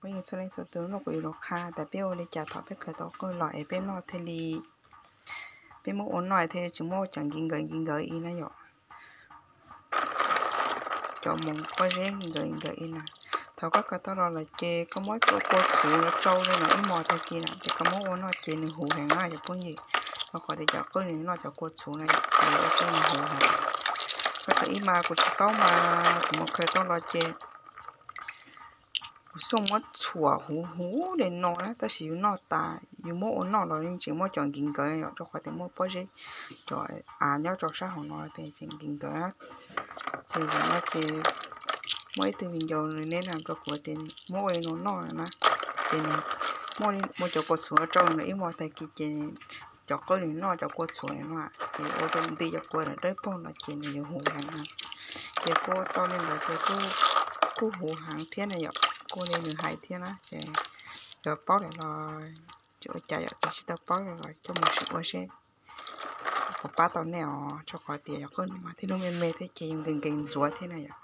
Phooj ywg txhua leej txhua tus, hnub no kuv yuav los qha tas peb ua li cas thaum peb khaws tau qwj los es peb noj thiaj li, peb muab ua noj thiaj li tsis muaj cov nkig nkawv nkig nkawv ib na yom. Cov moov pob zeb nkig nkawv nkig nkawv ib na. Thaum koj khaws tau los lawm ces koj muab kua txhuv los tsau li no ib hmos tag kis na ces koj muab ua noj ces nws huv heev na cov phooj ywg. Rau qhov tias cov qwj nws noj cov kua txhuv na yom, ces ua rau nws huv heev. Koj thaum ib mas kuv tsis paub mas kuv mus khaws tau los ces kuv xub muab txhuam huv huv li no na, tab sis yus noj tas yus muab ua noj los yeej tseem muaj cov nkig nkawv yom, rau qhov tias muaj pob zeb, cov av nyob rau sab hauv no ces nkig nkawv. Ces zaum no ces muaj ib tug viv ncaus nws neb na rau kuv tias muab ua li no noj na, ces nws muab cov kua txhuv rau nws ib hmos tag kis ces cov qwj nws noj cov kua txhuv no, ces ua rau nti cov kua ntawd dawb paug no ces nws yuav huv heev na. Ces kuv ua tau li ntawd ces kuj huv heev thiab na yom, kuj li nws hais thiab na. Ces cov paub lawm los tsis ua cas yom, cov tsis tau paub lawm los coj mus sim ua seb puas pab tau nej os, rau qhov tias cov qwj no mas tej lub me me thiab ces yus nkees nkees ntxuav thiab na yom.